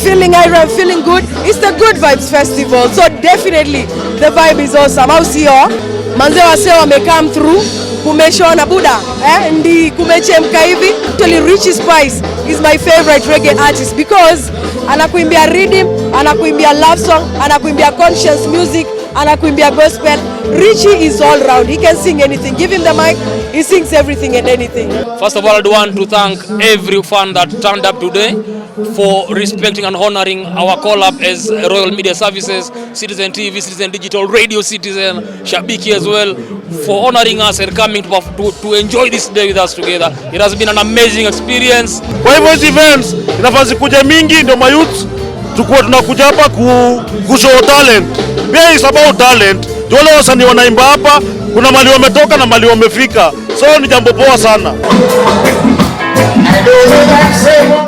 Feeling irie, I'm feeling good. It's the Good Vibes Festival, so definitely the vibe is awesome. Au sio? Manze, wase wame come through, kumeshona buda, eh? Ndi kumechemka hivi. Actually, Richie Spice is my favorite reggae artist because anakuimbia rhythm, anakuimbia love song, anakuimbia conscious music, anakuimbia gospel. Richie is all round. He can sing anything. Give him the mic, he sings everything and anything. First of all, I want to thank every fan that turned up today for respecting and honoring our call up as Royal Media Services, Citizen TV, Citizen Digital, Radio Citizen, Shabiki as well, for honoring us and coming to enjoy this day with us together. It has been an amazing experience. Kwa hivyo hizi events inafaa zikuja mingi, ndio mayouth tukuwa tunakuja hapa ku show talent. Pia is about talent. Ndio wale wasanii wanaimba hapa, kuna mahali wametoka na mahali wamefika, so ni jambo poa sana.